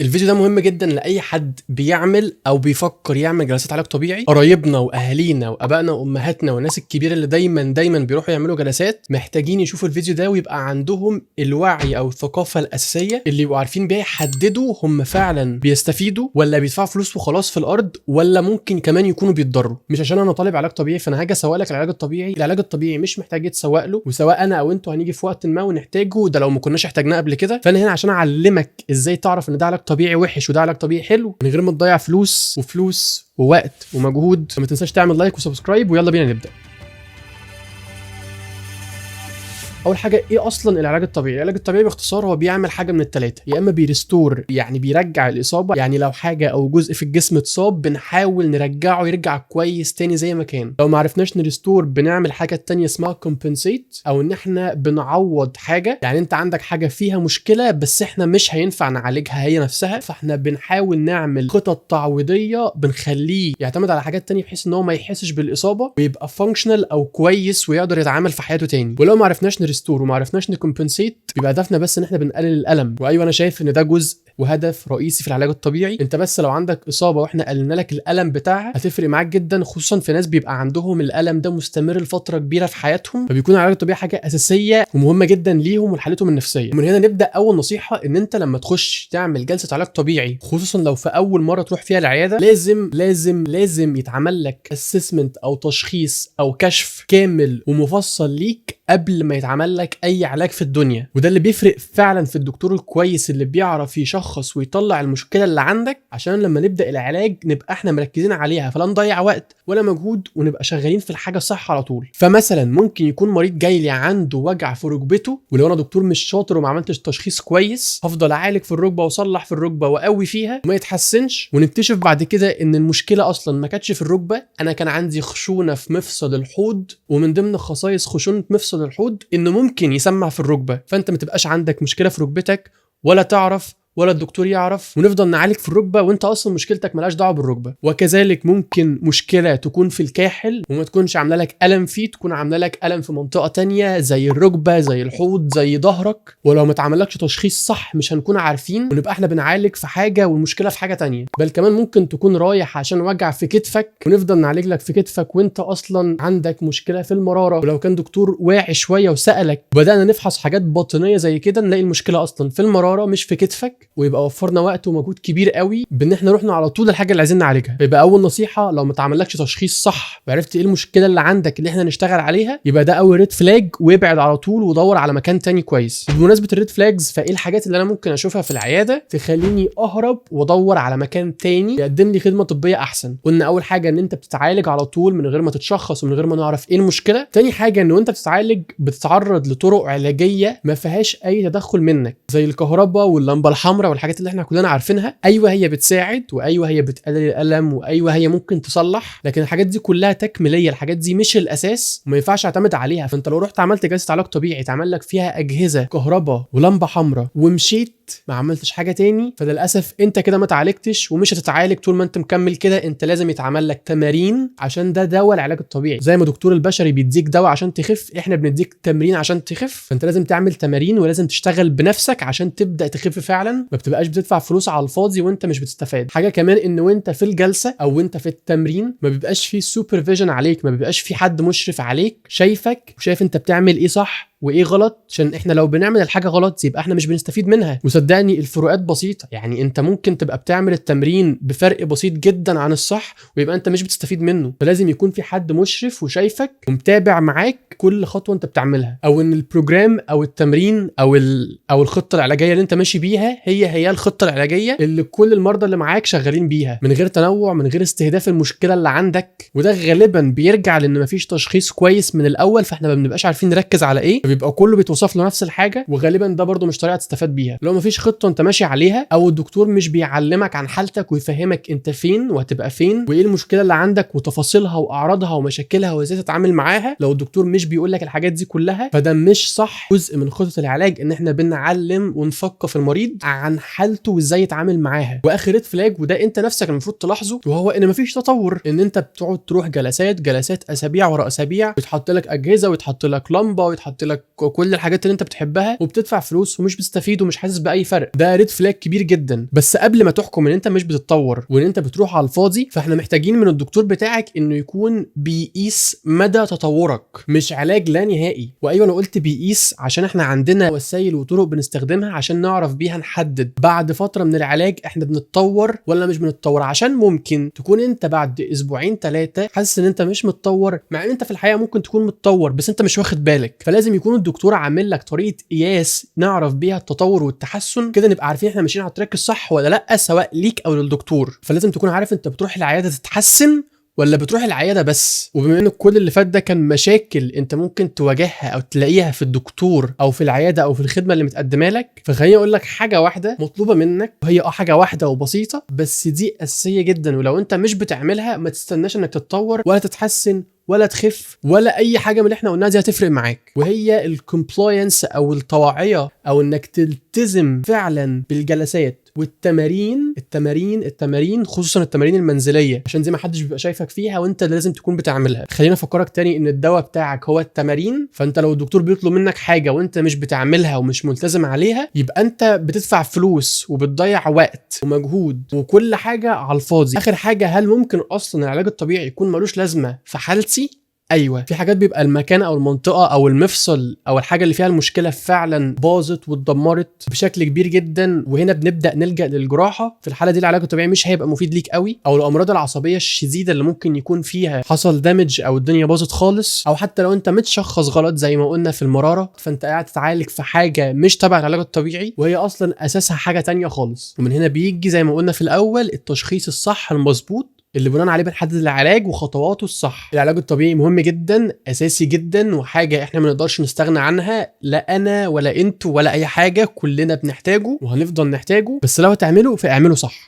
الفيديو ده مهم جدا لاي حد بيعمل او بيفكر يعمل جلسات علاج طبيعي. قرايبنا واهالينا وابائنا وامهاتنا والناس الكبيرة اللي دايما دايما بيروحوا يعملوا جلسات محتاجين يشوفوا الفيديو ده ويبقى عندهم الوعي او الثقافة الاساسية اللي يبقوا عارفين بيها يحددوا هم فعلا بيستفيدوا ولا بيدفعوا فلوس وخلاص في الارض، ولا ممكن كمان يكونوا بيتضروا. مش عشان انا طالب علاج طبيعي فانا هاجي اسوق لك العلاج الطبيعي. العلاج الطبيعي مش محتاج يتسوق له، وسواء انا او انتوا هنيجي في وقت ما ونحتاجه، ده لو ما كناش احتاجناه قبل كده. فانا هنا عشان اعلمك ازاي تعرف ان ده علاج طبيعي وحش وده علاج طبيعي حلو من غير ما تضيع فلوس وفلوس ووقت ومجهود. فما تنساش تعمل like و subscribe، ويلا بينا نبدا. اول حاجة، ايه اصلا العلاج الطبيعي؟ العلاج الطبيعي باختصار هو بيعمل حاجة من الثلاثة: يا اما بي restore، يعني بيرجع الاصابة، يعني لو حاجة او جزء في الجسم اتصاب بنحاول نرجعه يرجع كويس تاني زي ما كان. لو ما عرفناش ن restore بنعمل حاجة تانية اسمها compensate، او ان احنا بنعوض حاجة. يعني انت عندك حاجة فيها مشكلة بس احنا مش هينفع نعالجها هي نفسها، فاحنا بنحاول نعمل خطط تعويضيه بنخليه يعتمد على حاجات تانية بحيث ان هو ما يحسش بالاصابة ويبقى functional او كويس ويقدر يتعامل في حياته تاني. ولو ما عرفناش ن restore وما عرفناش ن compensate بيبقى هدفنا بس ان احنا بنقلل الالم. وايوة انا شايف ان ده جزء وهدف رئيسي في العلاج الطبيعي. انت بس لو عندك اصابه واحنا قللنا لك الالم بتاعها هتفرق معاك جدا، خصوصا في ناس بيبقى عندهم الالم ده مستمر لفترة كبيرة في حياتهم، فبيكون العلاج الطبيعي حاجة اساسية ومهمة جدا ليهم ولحالتهم النفسية. ومن هنا نبدا اول نصيحة، ان انت لما تخش تعمل جلسه علاج طبيعي، خصوصا لو في اول مرة تروح فيها العيادة، لازم لازم لازم يتعمل لك assessment او تشخيص او كشف كامل ومفصل ليك قبل ما يتعمل لك اي علاج في الدنيا. وده اللي بيفرق فعلا في الدكتور الكويس اللي بيعرف يشخص ويطلع المشكلة اللي عندك، عشان لما نبدا العلاج نبقى احنا مركزين عليها، فلا نضيع وقت ولا مجهود ونبقى شغالين في الحاجة صح على طول. فمثلا ممكن يكون مريض جاي لي عنده وجع في ركبته، ولو انا دكتور مش شاطر وما عملتش تشخيص كويس هفضل اعالج في الركبة واصلح في الركبة واقوي فيها وما يتحسنش، ونكتشف بعد كده ان المشكلة اصلا ما كانتش في الركبة، انا كان عندي خشونة في مفصل الحوض، ومن ضمن خصائص خشونة مفصل الحوض انه ممكن يسمع في الركبة. فانت ما تبقاش عندك مشكلة في ركبتك ولا تعرف ولا الدكتور يعرف، ونفضل نعالج في الركبة وانت اصلا مشكلتك مالهاش دعوه بالركبه. وكذلك ممكن مشكلة تكون في الكاحل وما تكونش عامله لك الم فيه، تكون عامله لك الم في منطقة تانية زي الركبة زي الحوض زي ظهرك، ولو ما اتعملكش تشخيص صح مش هنكون عارفين ونبقى احنا بنعالج في حاجة والمشكلة في حاجة تانية. بل كمان ممكن تكون رايح عشان وجع في كتفك ونفضل نعالج لك في كتفك وانت اصلا عندك مشكلة في المرارة، ولو كان دكتور واعي شوية وسالك وبدانا نفحص حاجات باطنية زي كده نلاقي المشكلة اصلا في المرارة مش في كتفك، ويبقى وفرنا وقت ومجهود كبير قوي بان احنا رحنا على طول الحاجة اللي عايزين نعالجها. يبقى اول نصيحة، لو ما اتعملكش تشخيص صح وعرفت ايه المشكلة اللي عندك اللي احنا نشتغل عليها، يبقى ده اول red flag، وابعد على طول ودور على مكان تاني كويس. بمناسبة ال red flags، فايه الحاجات اللي انا ممكن اشوفها في العيادة تخليني اهرب وادور على مكان تاني يقدم لي خدمة طبية احسن؟ قلنا اول حاجة ان انت بتتعالج على طول من غير ما تتشخص ومن غير ما نعرف ايه المشكلة. تاني حاجة ان وانت بتتعالج بتتعرض لطرق علاجية ما فيهاش اي تدخل منك، زي الكهرباء واللمبه الحمراء والحاجات اللي احنا كلنا عارفينها. ايوه هي بتساعد، وايوة هي بتقلل الالم، وايوة هي ممكن تصلح، لكن الحاجات دي كلها تكميليه، الحاجات دي مش الاساس وما ينفعش اعتمد عليها. فانت لو رحت عملت جلسه علاج طبيعي اتعمل لك فيها اجهزة كهرباء ولمبه حمراء ومشيت ما عملتش حاجة تاني، فللاسف انت كده ما اتعالجتش ومش هتتعالج طول ما انت مكمل كده. انت لازم يتعمل لك تمارين، عشان ده دواء العلاج الطبيعي. زي ما دكتور البشري بيديك دواء عشان تخف، احنا بنديك تمرين عشان تخف. فانت لازم تعمل تمارين ولازم تشتغل بنفسك عشان تبدا تخف فعلا، ما بتبقاش بتدفع فلوس على الفاضي وانت مش بتستفاد. حاجة كمان، ان وانت في الجلسة او وانت في التمرين ما بيبقاش في supervision عليك، ما بيبقاش في حد مشرف عليك شايفك وشايف انت بتعمل ايه صح وايه غلط، عشان احنا لو بنعمل الحاجة غلط يبقى احنا مش بنستفيد منها. وصدقني الفروقات بسيطة، يعني انت ممكن تبقى بتعمل التمرين بفرق بسيط جدا عن الصح ويبقى انت مش بتستفيد منه. فلازم يكون في حد مشرف وشايفك ومتابع معاك كل خطوة انت بتعملها، او ان ال program او التمرين او الخطة العلاجية اللي انت ماشي بيها هي الخطة العلاجية اللي كل المرضى اللي معاك شغالين بيها، من غير تنوع، من غير استهداف المشكلة اللي عندك. وده غالبا بيرجع لان مفيش تشخيص كويس من الاول، فاحنا ما بنبقاش عارفين نركز على ايه، بيبقى كله بيتوصف له نفس الحاجة، وغالبا ده برده مش طريقه تستفاد بيها. لو مفيش خطه انت ماشي عليها، او الدكتور مش بيعلمك عن حالتك ويفهمك انت فين وهتبقى فين وايه المشكلة اللي عندك وتفاصيلها واعراضها ومشاكلها وازاي تتعامل معاها، لو الدكتور مش بيقول لك الحاجات دي كلها فده مش صح. جزء من خطه العلاج ان احنا بنعلم ونثقف المريض عن حالته وازاي يتعامل معاها. واخر red flag، وده انت نفسك المفروض تلاحظه، وهو ان مفيش تطور، ان انت بتقعد تروح جلسات جلسات اسابيع ورا اسابيع، ويتحط لك اجهزة ويتحط لك لمبة ويتحط لك وشغفك وكل الحاجات اللي انت بتحبها، وبتدفع فلوس ومش بتستفيد ومش حاسس باي فرق. ده red flag كبير جدا. بس قبل ما تحكم ان انت مش بتتطور وان انت بتروح على الفاضي، فاحنا محتاجين من الدكتور بتاعك انه يكون بيقيس مدى تطورك، مش علاج لا نهائي. وايوة انا قلت بيقيس عشان احنا عندنا وسائل وطرق بنستخدمها عشان نعرف بيها نحدد بعد فترة من العلاج احنا بنتطور ولا مش بنتطور. عشان ممكن تكون انت بعد اسبوعين 3 حاسس ان انت مش متطور، مع ان انت في الحقيقة ممكن تكون متطور بس انت مش واخد بالك. فلازم يكون الدكتور عامل لك طريقه قياس نعرف بيها التطور والتحسن، كده نبقى عارفين احنا ماشيين على ال track الصح ولا لا، سواء ليك او للدكتور. فلازم تكون عارف انت بتروح العيادة تتحسن ولا بتروح العيادة بس. وبما ان كل اللي فات ده كان مشاكل انت ممكن تواجهها او تلاقيها في الدكتور او في العيادة او في الخدمة اللي متقدمة لك، فخليني اقول لك حاجة واحدة مطلوبه منك، وهي حاجة واحدة وبسيطة بس دي اساسية جدا، ولو انت مش بتعملها ما تستناش انك تتطور ولا تتحسن ولا تخف ولا اي حاجة من اللي احنا قلناها دي هتفرق معاك، وهي ال compliance او الطواعيه، او انك تلتزم فعلا بالجلسات والتمارين التمارين التمارين، خصوصا التمارين المنزلية، عشان زي ما حدش بيبقى شايفك فيها وانت اللي لازم تكون بتعملها. خلينا افكرك تاني ان الدواء بتاعك هو التمارين، فانت لو الدكتور بيطلب منك حاجة وانت مش بتعملها ومش ملتزم عليها، يبقى انت بتدفع فلوس وبتضيع وقت ومجهود وكل حاجة على الفاضي. اخر حاجة، هل ممكن اصلا العلاج الطبيعي يكون ملوش لازمه في حالتي؟ ايوه، في حاجات بيبقى المكان او المنطقة او المفصل او الحاجة اللي فيها المشكلة فعلا باظت واتدمرت بشكل كبير جدا، وهنا بنبدا نلجا للجراحه. في الحالة دي العلاج الطبيعي مش هيبقى مفيد ليك قوي، او الامراض العصبية الشديدة اللي ممكن يكون فيها حصل damage او الدنيا باظت خالص، او حتى لو انت متشخص غلط زي ما قلنا في المرارة، فانت قاعد تتعالج في حاجة مش تبع العلاج الطبيعي وهي اصلا اساسها حاجة تانية خالص. ومن هنا بيجي زي ما قلنا في الاول التشخيص الصح المظبوط اللي بناء عليه بنحدد العلاج وخطواته الصح. العلاج الطبيعي مهم جدا، اساسي جدا، وحاجه احنا ما نقدرش نستغنى عنها، لا انا ولا انتوا ولا اي حاجة، كلنا بنحتاجه وهنفضل نحتاجه، بس لو هتعمله فاعمله صح.